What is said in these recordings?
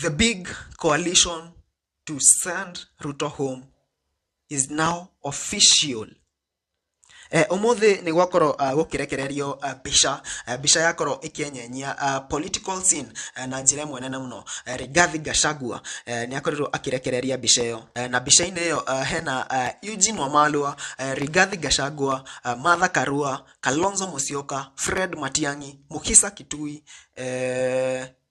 The big coalition to send Ruto home is now official. Umuthi nĩ gwakorwo gũkĩrekererio mbica, mbica yakorwo ĩkĩenyenyia political scene na njĩra ĩmwe nene mũno. Rigathi Gachagua nĩ akorirwo akĩrekereria mbica ĩyo, na mbica-inĩ ĩyo hena Eugene Wamalwa, Rigathi Gachagua, Martha Karua, Kalonzo Musyoka, Fred Matiang'i, Mukhisa Kitui,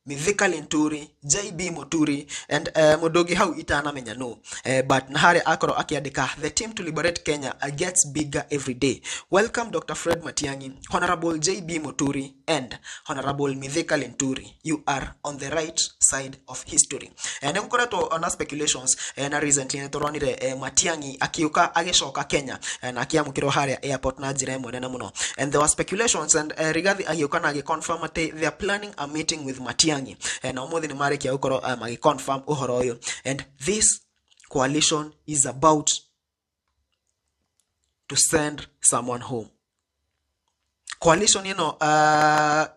Mithika Linturi, JB Muturi and mũndũ ũngĩ hau itanamenya no, but na harĩa akorwo akĩandĩka, "The team to liberate Kenya gets bigger every day. Welcome Dr. Fred Matiang'i, Honorable JB Muturi and Honorable Mithika Linturi. You are on the right side of history." Nĩ gũkoretwo na speculations, na recently nĩ tũronire Matiang'i akiũka agĩcoka Kenya, na akĩamũkĩrwo harĩa airport na njĩra ĩmwe nene mũno, and there were speculations and Rigathi agĩũka na agĩconfirm atĩ they are planning a meeting with Matiang'i, na ũmũthĩ nĩ marĩkia gũkorwo magĩconfirm ũhoro ũyũ, and this coalition is about to send someone home. Coalition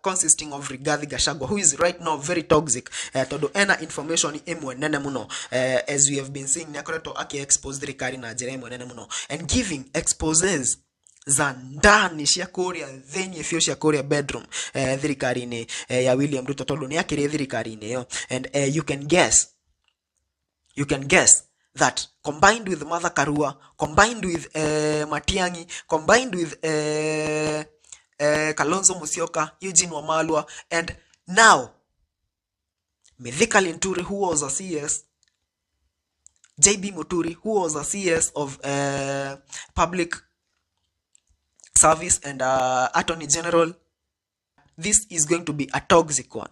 consisting of Rigathi Gachagua, who is right now very toxic, tondu ena information ĩmwe nene mũno. As we have been seeing, nĩ akoretwo aki-expose thirikari na njĩra ĩmwe nene mũno and giving exposes za ndani cia kũrĩa thĩinĩ biũ, cia kũrĩa bedroom, thirikari-inĩ ya William Ruto, tondũ nĩ akĩrĩ thirikari-inĩ ĩyo. And you can guess that combined with Martha Karua, combined with Matiang'i, combined with Kalonzo Musyoka, Eugene Wamalwa, and now Mithika Linturi, who was a CS, JB Muturi, who was a CS of Public Service and Attorney General, this is going to be a toxic one.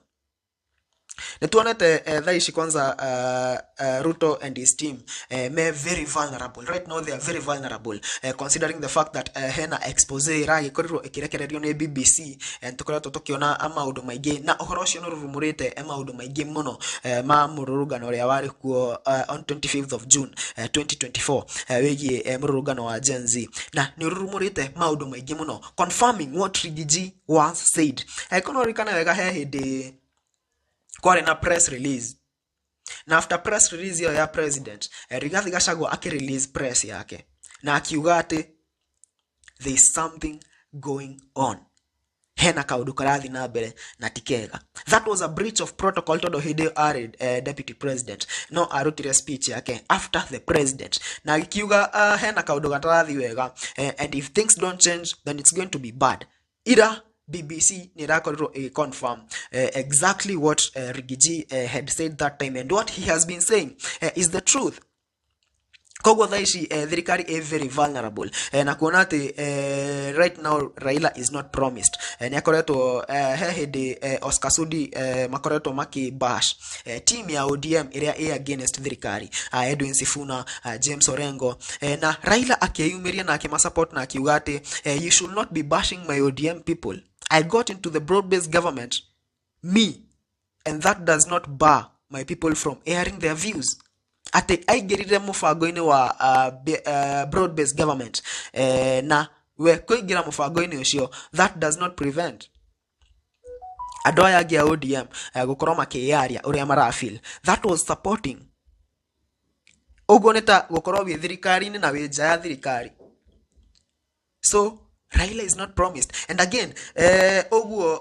Nĩ tuonete thaa ici kwanza Ruto and his team me very vulnerable right now. They are very vulnerable, considering the fact that hena expose ĩragĩkorirwo ĩkĩrekererio nĩ BBC. Tũkoretwo tũkĩona maũndũ maingĩ, na ũhoro ũcio nĩ ũrurumũrĩte maũndũ maingĩ mũno ma mũrũrũngano ũrĩa warĩ kuo on 25th of June 2024, wĩgiĩ mũrũrũngano wa Gen Z, na nĩ ũrurumũrĩte maũndũ maingĩ mũno, confirming what Riggy G once said. Kono ririkana wega, he hĩndĩ kwarĩ na press release, na after press release ĩyo ya president, Rigathi Gachagua akĩrelease press yake na akiuga atĩ there is something going on, hena kaũndũ karathiĩ na mbere na ti kega. That was a breach of protocol, tondũ hĩndĩ ĩyo arĩ deputy president, no arutire speech yake after the president na agĩkiuga hena kaũndũ gatarathiĩ wega, and if things don't change, then it's going to be bad. Ira BBC nĩ ĩrakorirwo ĩgĩconfirm exactly what Riggy G had said that time, and what he has been saying is the truth. Koguo thaa ici thirikari ĩ very vulnerable, na kuona atĩ right now Raila is not promised. Nĩ akoretwo, he hĩndĩ Oscar Sudi makoretwo maki bash team ya ODM ĩrĩa ĩ against thirikari, Edwin Sifuna, James Orengo, na Raila akĩyumĩria na akĩmasupport na akiuga atĩ "You should not be bashing my ODM people. I got into the broad based government, me, and that does not bar my people from airing their views." Atĩ aingĩrire mũbango-inĩ wa broad based government, na we kũingĩra mũbango-inĩ ũcio, that does not prevent andũ aya angĩ a ODM gũkorwo makĩyaria ũrĩa marafeel. That was supporting. Ũguo nĩ ta gũkorwo wĩ thirikari-inĩ na wĩ nja ya thirikari. So Raila is not promised. And again, ũguo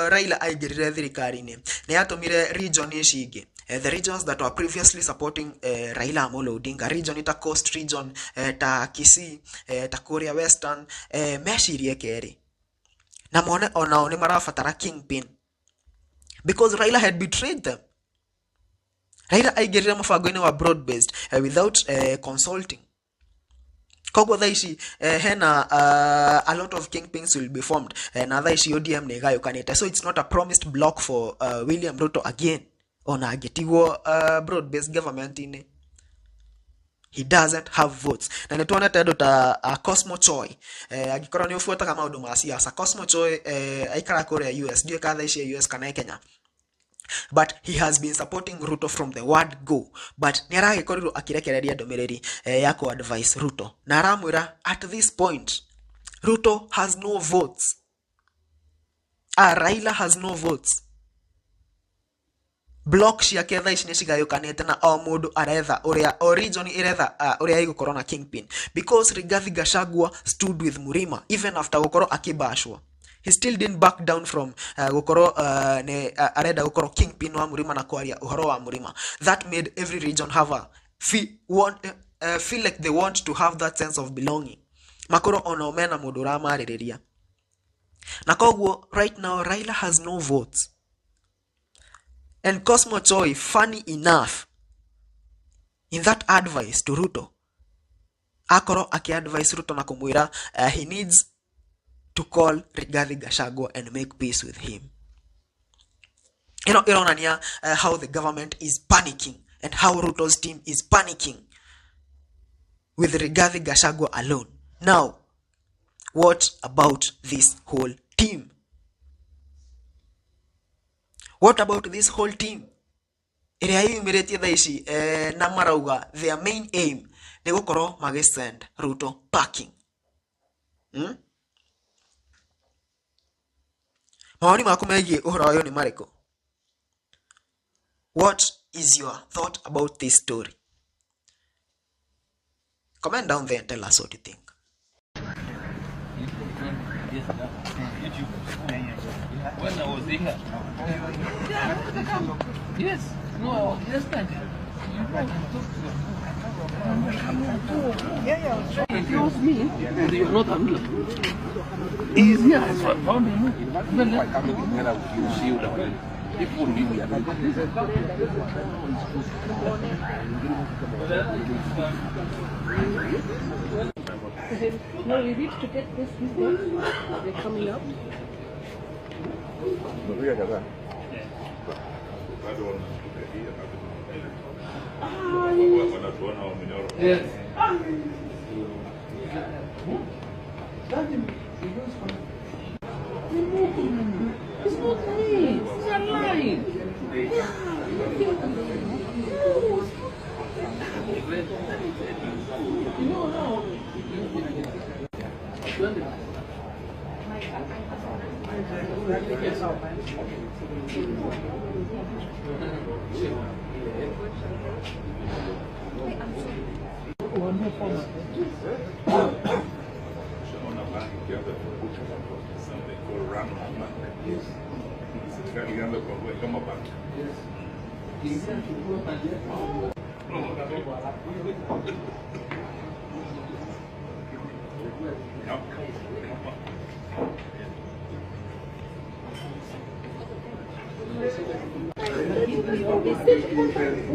Raila aingĩrire thirikari-inĩ nĩ yatũmire region ici ingĩ, the regions that were previously supporting Raila Amolo Odinga, region ta Coast region, ta Kisii, ta kũrĩa Western, mecirie kerĩ na mone onao nĩ marabatara kingpin, because Raila had betrayed them. Raila aingĩrire mũbango-inĩ wa broad based without consulting. Koguo thaa ici hena a lot of kingpins will be formed, na thaa ici ODM nĩ ĩgayũkanĩte, so it's not a promised block for William Ruto again. Ona angĩtigwo broad based government-inĩ, he doesn't have votes. Na nĩ tuonete andũ ta Cosmo Choi. Angĩkorwo nĩ ũbuataga maũndũ ma siasa, Cosmo Choi aikara kũrĩa US, ndiũĩ kana thaa ici e US kana e Kenya, but he has been supporting Ruto from the word go. But nĩ aragĩkorirwo akĩrekereria ndũmĩrĩri ya ku advise Ruto, na aramwĩra at this point Ruto has no votes, Raila has no votes. Block ciake thaa ici nĩ cigayũkanĩte na o mũndũ aretha ũrĩa o region ĩretha ũrĩa ĩgũkorwo na kingpin, because Rigathi Gachagua stood with Murima even after gũkorwo akĩbashwo. He still didn't back down from gũkorwo nĩ arenda gũkorwo kingpin wa Murima na kwaria ũhoro wa Murima. That made every region have a feel, want, feel like they want to have that sense of belonging, makorwo onao mena mũndũ ũramarĩrĩria. Na koguo right now Raila has no votes. And Cosmo Choi, funny enough, in that advice to Ruto, akorwo aki-advise Ruto na kumwira he needs to call Rigathi Gachagua and make peace with him. Ĩno ĩronania how the government is panicking and how Ruto's team is panicking with Rigathi Gachagua alone. Now, what about this whole team? What about this whole team ĩrĩa yumĩrĩtie thaa ici na marauga their main aim nĩ gũkorwo magĩsend Ruto packing? Mawoni maku megiĩ ũhoro ũyũ nĩ marĩkũ? What is your thought about this story? Comment down there and tell us what you think. When I was here. Yes. No, yesterday. If you ask me, you're not available. He's here. I found him. No, we need to get this. These ones, they're coming up. Yes. It's not me. It's a lie. You know now.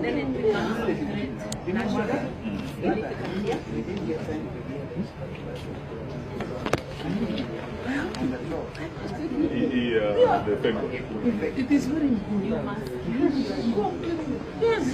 Then it becomes natural. It is very important. Yes.